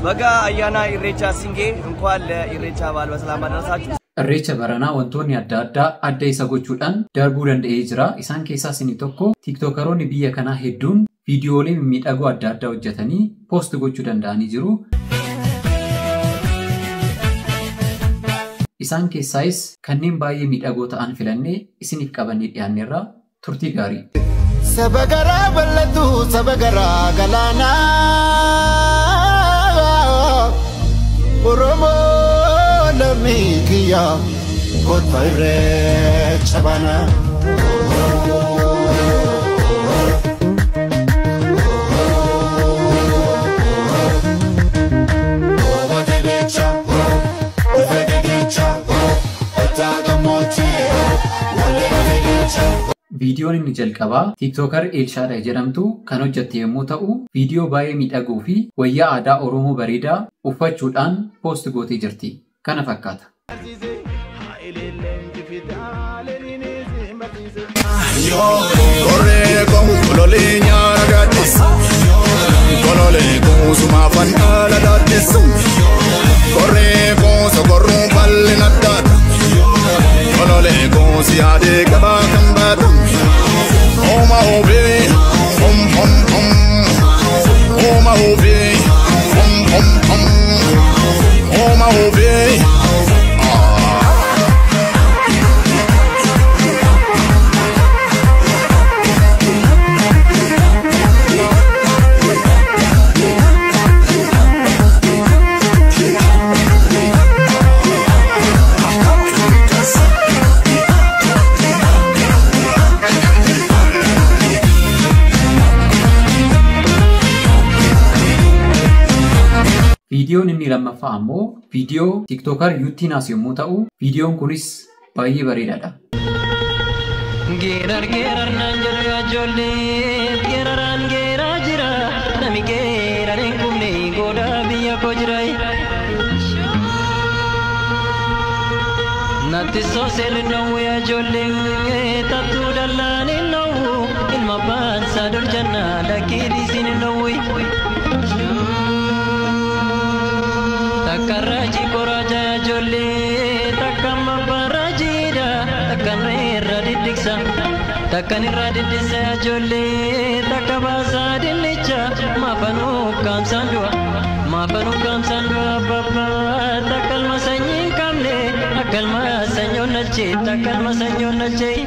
Baga ayyaana Irreechaa siin gahe እንኳን ለኢሬቻ በዓል በሰላም አደረሳችሁ። Irreecha baranaa wantoonni adda addaa adda isa gochuudhaan darbuu danda'ee jira. Isaan keessaas inni tokko tiiktookaroonni biyya kanaa hedduun viidiyoolee mimmiidhagoo adda addaa hojjetanii post gochuu danda'anii jiru. Isaan keessaayis kanneen baay'ee miidhagoo ta'an filannee isiniif qabannee dhiyaanneerra. Turtii gaarii. Saba garaa bal'atu, saba garaa galaanaa. Oromoo lammii kiyya kottaa Irreecha baanaa. Viidiyoon inni jalqabaa tiiktookar Eelshaadha jedhamtu kan hojjette yommuu ta'u, viidiyoo baay'ee miidhaguu fi wayyaa aadaa Oromoo bareedaa uffachuudhaan poost gootee jirti. Kana fakkaata. Korree kun kololee nyaara gaaddisa. Kololee kun sumaafan haala daaddisa. Korree kun sokorruun bal'ina addaata. Kololee kun siyaadee gabaa kan baata. Ooma oobee hom hom hom. Ooma oobee hom hom hom. Ooma oobee. Viidiyoon inni lammaffaa ammoo viidiyoo tiiktookar Yuuttiinaas yommuu ta'u, viidiyoon kunis baay'ee bareedaadha. Geerar geerar naan jedhu yaa ijoollee, geeraraan geeraa jira, nami geerar hin qubne goodaa biyya koo jira. Natti sooserri dhowwu yaa ijoollee, tattuu dallaan hin dhowwu, ilma abbaan isaa dur jannaa lakkii dhiisiin hin dhowwu. Takka raajii qoraaja yaa ijoollee, takka abbaan raajiidha, takka irra diddigsa. Takkan irraa diddisa yaa ijoollee, takka baasaa dinnicha, maafanuu kaamsaan du'a. Maafanuu kaamsaan du'a babbaa, takka ilma sanyii hin qabne, akka ilma sanyoon nalchee, takka ilma sanyoon nalchee.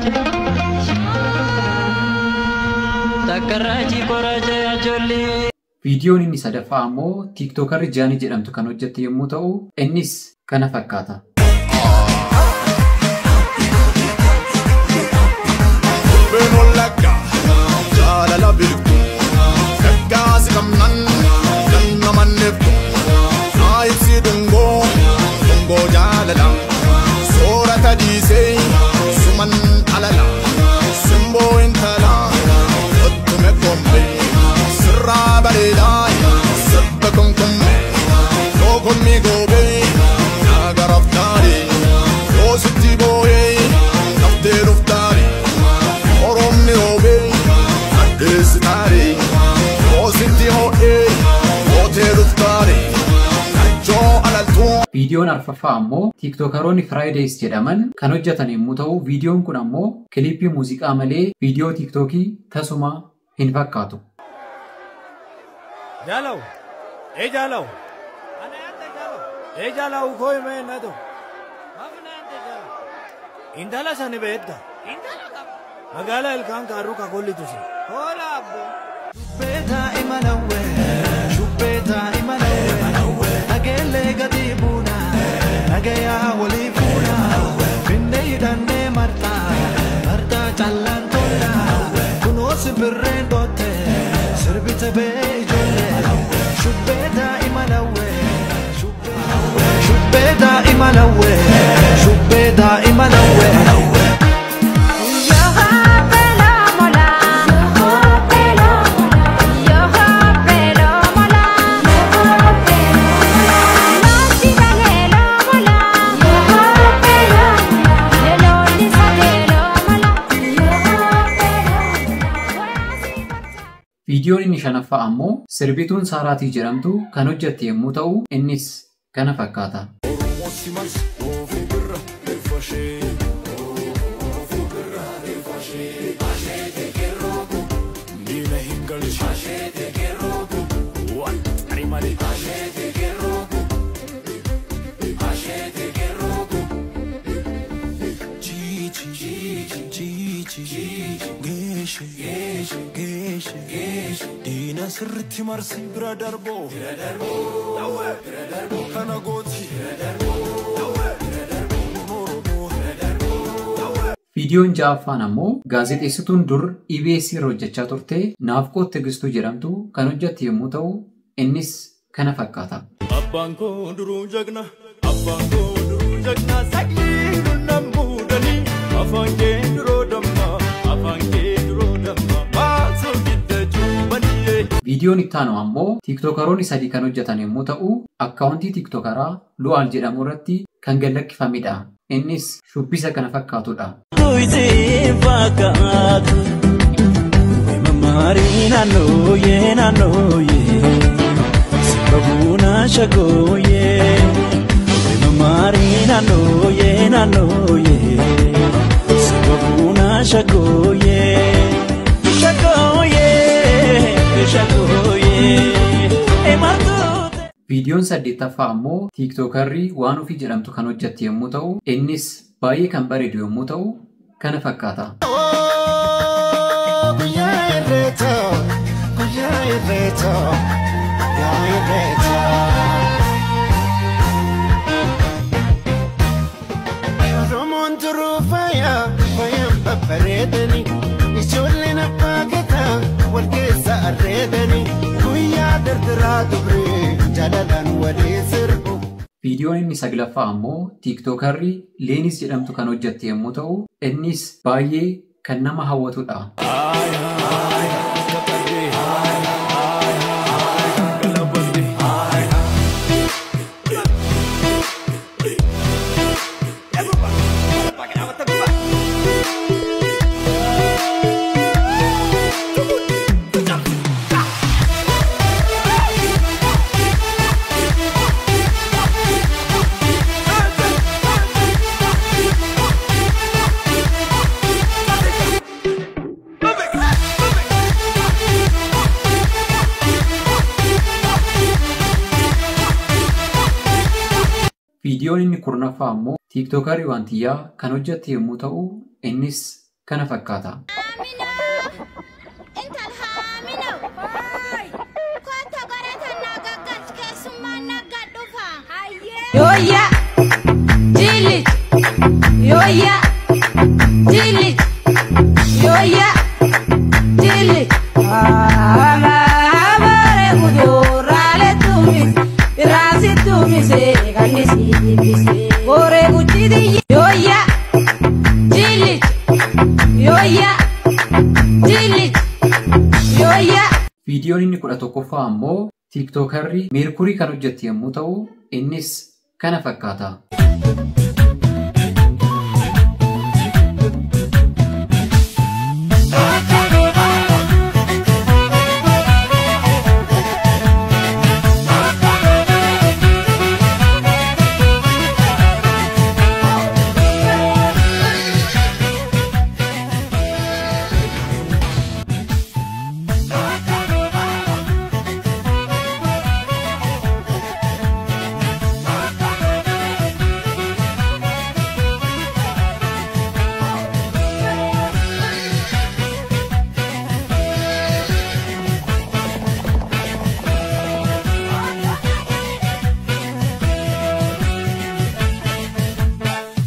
Takka raajii qoraaja yaa ijoollee. Viidiyoon inni sadaffaa ammoo tiiktookarri Jaanii jedhamtu kan hojjette yommuu ta'u, innis kana fakkaata. Dubbeen wallaggaa jaalala beektu. Gaggaasi qabnan kan nama niftu. Naa ibsi dungoo dungoo jaalala. Soorata dhiisee suman alala. Simboo intalaa ottume kombee. Sirraa bareedaa sirba kunkummee. Yookommi goobee naagaraaf taaree. Yoo sitti booyee naftee dhuftaaree. Oromni roobee addeessi taaree. Yoo sitti ho'ee gootee dhuftaaree. Najjoo alaltuu. Viidiyoon arfaffaa ammoo tiiktookaroonni Firaayidees jedhaman kan hojjetan yommuu ta'u, viidiyoon kun ammoo kiliippii muuziqaa malee viidiyoo tiiktookii tasuma hin fakkaatu. Jaalaw, ee jaalaw, ee jaalaw koo himee na ta'u. Intala sani beekta. Magaalaa ilkaan kaarruu kakollitu si. Shubbee imalawwe, shubbee imalawwe, nageellee gadi buuna, nagayaa walii fuuna, finnee hidhannee martaa, martaa callaan tola, kunoo simbirreen dhootte, sirbite bee ijoollee, shubbee imalawwe, shubbee imalawwe, shubbee imalawwe. inni shanaffaa ammoo sirbituun Saaraatii jedhamtu kan hojjette yommuu ta'u, innis kana fakkaata. Sirriitti marsi bira darboo kana gooti. Viidiyoon ja'affaan ammoo gaazexeessituun dur EBS irra hojjechaa turte Naafqoot Tigistuu jedhamtu kan hojjette yommuu ta'u, innis kana fakkaata. Abbaan koo duruu jagna, abbaan koo duruu jagna, saglii nunnan muudanii, afaan kee duroo damma, afaan kee duroo damma, maasoo gidda cuubaniyyee. Viidiyoon itti aanu ammoo tiiktookaroonni sadii kan hojjetan yommuu ta'u, akkaawuntii tiiktookaraa Lu'aal jedhamu irratti kan gad lakkifamedha. Innis shubbisa kana fakkaatudha. Viidiyoon saddeettaffaa ammoo tiiktookarri waan ofii jedhamtu kan hojjette yommuu ta'u, innis baay'ee kan bareedu yommuu ta'u, kana fakkaata. Guyyaa irreechaa, guyyaa irreechaa, guyyaa irreechaa. Oromoon turuu faaya, faayaan babbareedanii, ijoolleen abbaa gadaa wal keessa arreedanii, guyyaa dardaraa dubree jaalalaan walii sirbu. Viidiyoon inni saglaffaa ammoo tiiktookarri Leenis jedhamtu kan hojjette yommuu ta'u, innis baay'ee kan nama hawwatudha. Viidiyoon inni kurnaffaa ammoo tiiktookarii Waantiyyaa kan hojjette yommuu ta'u, innis kana fakkaata. Yooyyaa jilli, yooyyaa jilli, yooyyaa jilli. Amaree kuduraalee tumis, biraasi tumise kannisi jibbise. Koree guchiti yooyyaa jilli, yooyyaa jilli, yooyyaa. Viidiyoon inni 11ffaa ammoo tiiktookarri Meerkurii kan hojjette yommuu ta'u, innis kana fakkaata.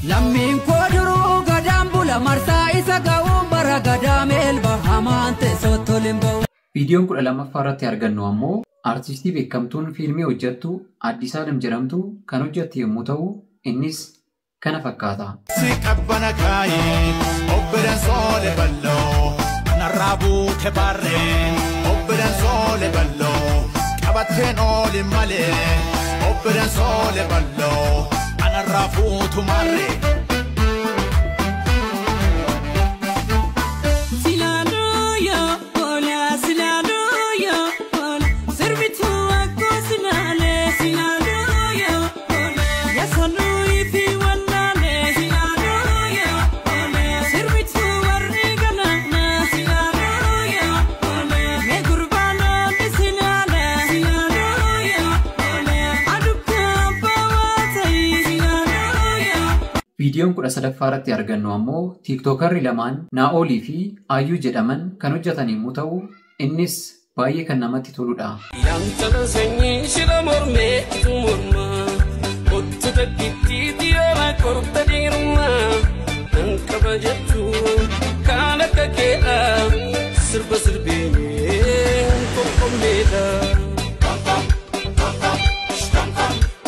Lammiin koo duruu gadaan bula marsaa isa ga'uun bara gadaa meelba hamaan teessoo toliin ba'u. Viidiyoon 12ffaa irratti argannu ammoo aartistii beekamtuun fiilmii hojjettu Addis Alem jedhamtu kan hojjette yommuu ta'u, innis kana fakkaata. Si qabbana kaayee obbiran soole balloo kanarraa buute barree obbiran soole balloo qabatteen ooli malee obbiran soole balloo kanarraa fuutu marree. Silaaluyo, ola silaaluyo, Viidiyoon 13ffaa irratti argannu ammoo tiiktookarri lamaan Naa'olii fi Ayyuu jedhaman kan hojjetan yommuu ta'u, innis baay'ee kan namatti toludha. Yantala sanyii shira mormee morma Ottu takkitti dhiyooma korta dhiirummaa Nan qaba jechuu kan akka keedha sirba sirbeenyee komkommeedha.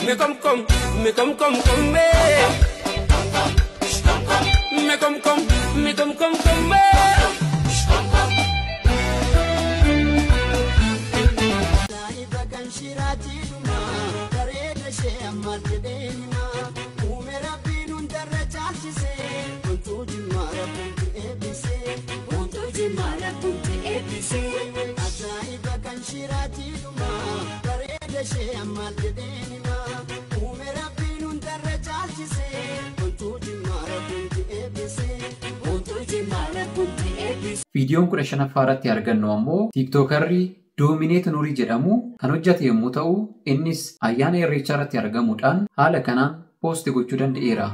Mi komkom mi komkom kommee Mi komkom mi komkom kommee. Viidiyoon 15ffaa irratti argannu ammoo tiiktookarri Doomineet Nuurii jedhamu kan hojjete yommuu ta'u, innis ayyaana Irreechaa irratti argamuudhaan haala kanaan poosti gochuu danda'eera.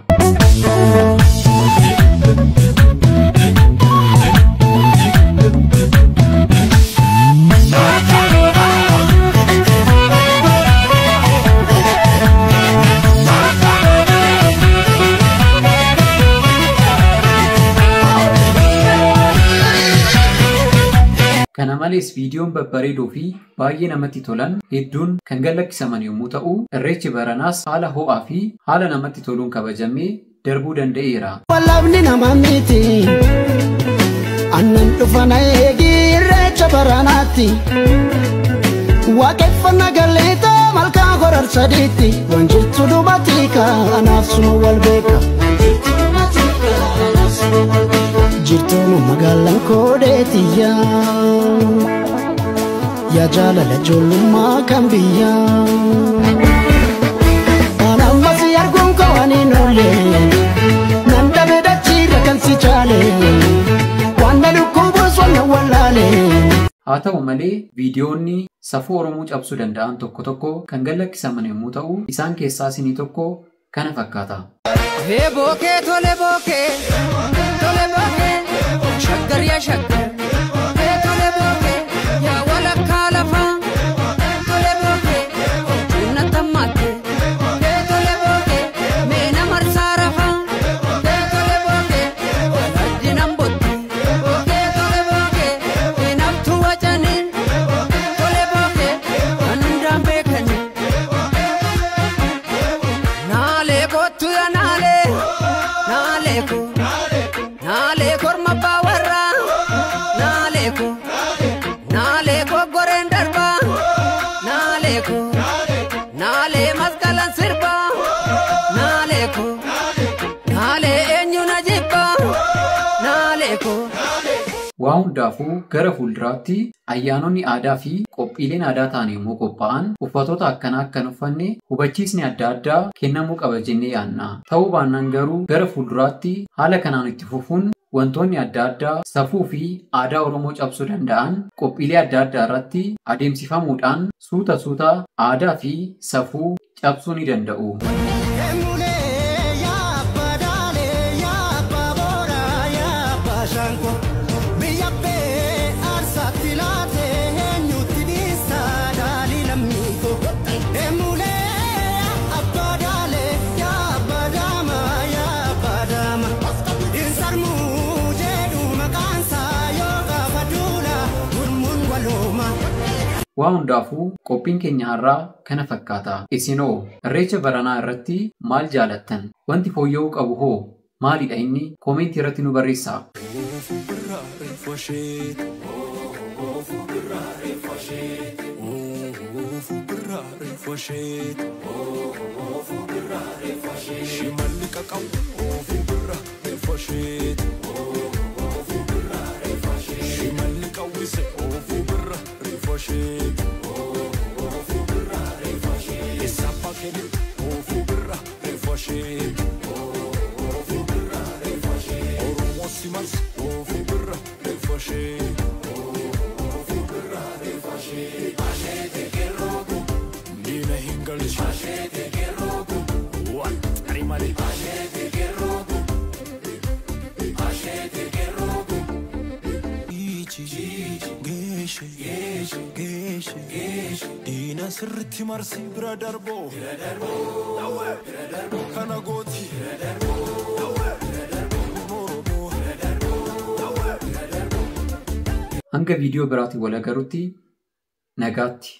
Kana malees viidiyoon babbareedoo fi baay'ee namatti tolan hedduun kan gadhiifaman yommuu ta'u, Irreechi baranaas haala ho'aa fi haala namatti toluun kabajamee darbuu danda'eera. Wallabni nama miti annan dhufana eegi Irreecha baranaatti waaqeffannaa galeeta malkaa horar sadiitti waan jirtu dubatii anaaf sunu wal beeka. Jirtuun magaalaan koodeetiyya yaa jaalala ijoollummaa kan biyya. Waan ammas arguun koo waan hin oolle nan dhabe dachiirra kan si caale waan na dhukkubus waan na wallaale. Haa ta'u malee viidiyoonni safuu Oromoo cabsuu danda'an tokko tokko kan gadhiifaman yommuu ta'u, isaan keessaa isinii tokko kana fakkaata. Hee bookee tole bookee tole bookee shaggar yaa shaggar hee tole bookee yaa walakkaa lafaa tole bookee cunna tammaatte hee tole bookee meena marsaa rafaa hee tole bookee walajji nan botti hee tole bookee hinaftu wacanii tole bookee kan hundaan beekanii naalee kottu yaa naalee naalee ko naalee korma baawarraa naalee ko naalee ko goreen darbaa naalee ko naalee masqalan sirbaa naalee ko naalee eenyu na jibbaa naalee ko. Waa hundaafuu gara fuulduraatti ayyaanonni aadaa fi qophiileen aadaa ta'an yommuu qophaa'an uffatoota akkanaa akka hin uffanne hubachiisni adda addaa kennamuu qaba jennee yaadna. Ta'uu baannaan garuu gara fuulduraatti haala kanaan itti fufuun wantoonni adda addaa safuu fi aadaa Oromoo cabsuu danda'an qophiilee adda addaa irratti adeemsifamuudhaan suuta suuta aadaa fi safuu cabsuu ni danda'u. Waa hundaafuu qophiin keenya har'aa kana fakkaata. Isinoo Irreecha baranaa irratti maal jaalattan? Wanti fooyya'uu qabu hoo maalidha inni? Koomentii irratti nu barreessaa. Sirritti marsi bira darboo kana gooti Oromoo. Hanga viidiyoo biraatiin wal agarutti nagaatti.